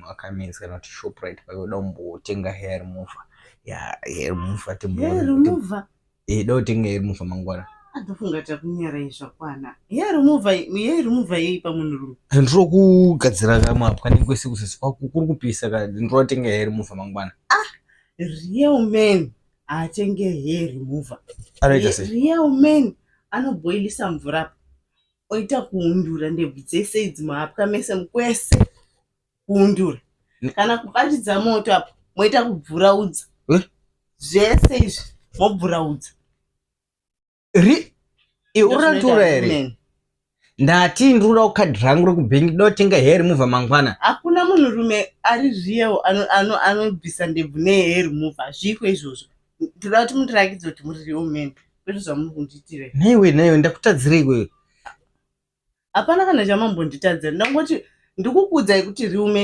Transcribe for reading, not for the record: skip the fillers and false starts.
Makamins kana kuti Shoprite payoda kumbotenga hair remover. Ya, hair remover. Hair remover? Eh, da kutenga hair remover mangwana. Andofunga takunyarai zvakwana. Hair remover, hair remover yei pamunhurume? Ndiro kugadzira kamapwa nekwese kusisi kuri kupisa ka, ndiro kutenga hair remover mangwana. Ah, real man haatenge hair remover. Anoita sei? Real man anoboilisa mvura, oita kuundura ndebvu dzese idzi, mahapwa mese mukwese kuundura, kana kubatidza moto apo moita kubvuraudza. Eh? Zvese izvi mobvuraudza. Ri uratura here? Ndati ndinoda kukadhi rangu rekubhengi, ndoda kutenga hair remover mangwana. Hakuna munhurume ari real anobvisa ndebvu nehair remover. Hazviiko izvozvo. Ndoda kuti mundirakidze kuti muri real man, kwete zvamuri kundiitira. Naiwe, naiwe, ndakutadzirei iwewe? Hapana kana chamambonditadzira. Ndangoti ndikukuudzai kuti real man